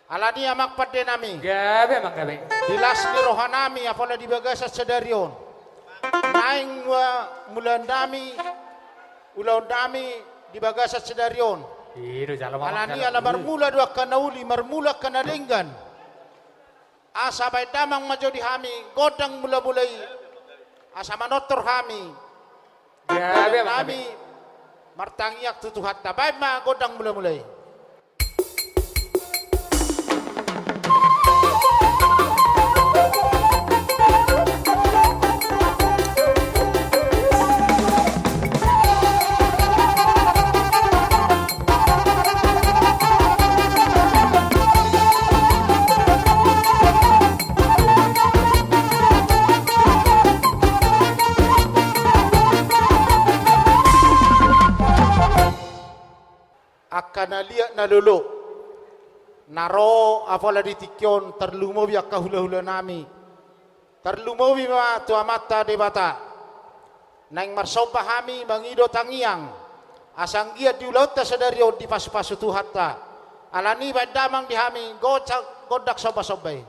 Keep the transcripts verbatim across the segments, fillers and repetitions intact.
Alani i amang pande nami. Gabe amang gabe. Di las ni roha nami apala di bagasan sadari on. Naeng ma mulaon nami, ulaon nami di bagasan sadari on. Alani i ala marmula do angka na uli, marmula angka na denggan. Asa baen damang ma jo di hami gondang mulamula i. Asa manortor hami. Gabe amang gabe. Nami martangiang tu Tuhanta. Baen ma gondang mulamula i. Angka na liat na lolo na ro apala di tingki on, tarlumobi angka hulahula nami, tarlumobi ma tu Amanta Debata. Naeng marsomba hami mangido tangiang asa anggiat di ulaonta sadari on dipasupasu Tuhanta. Alani i baen damang di hami gondang sombasomba i.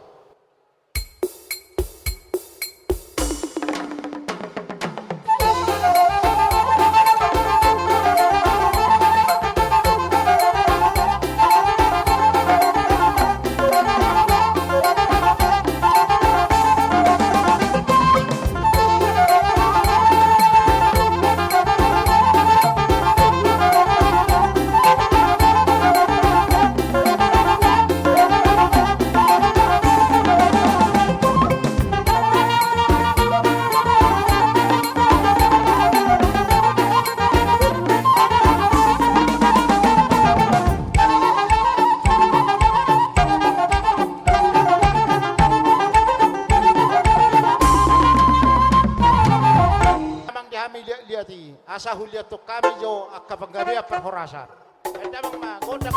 Damang di hami liatliat i, asa huliathon hami jo angka panggabean parhorasan. Baen damang ma gondang.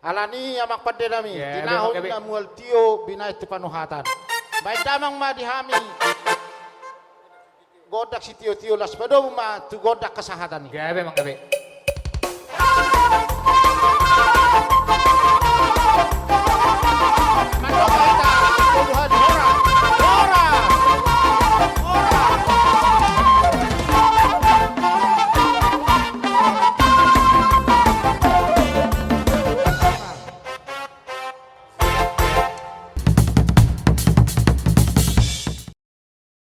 Alani i amang pande nami, tinahu na mual tio binahen tu panuhatan. Baen damang ma di hami gondang sitiotio, laos padomu ma tu gondang hasahatan i. Gabe amang gabe.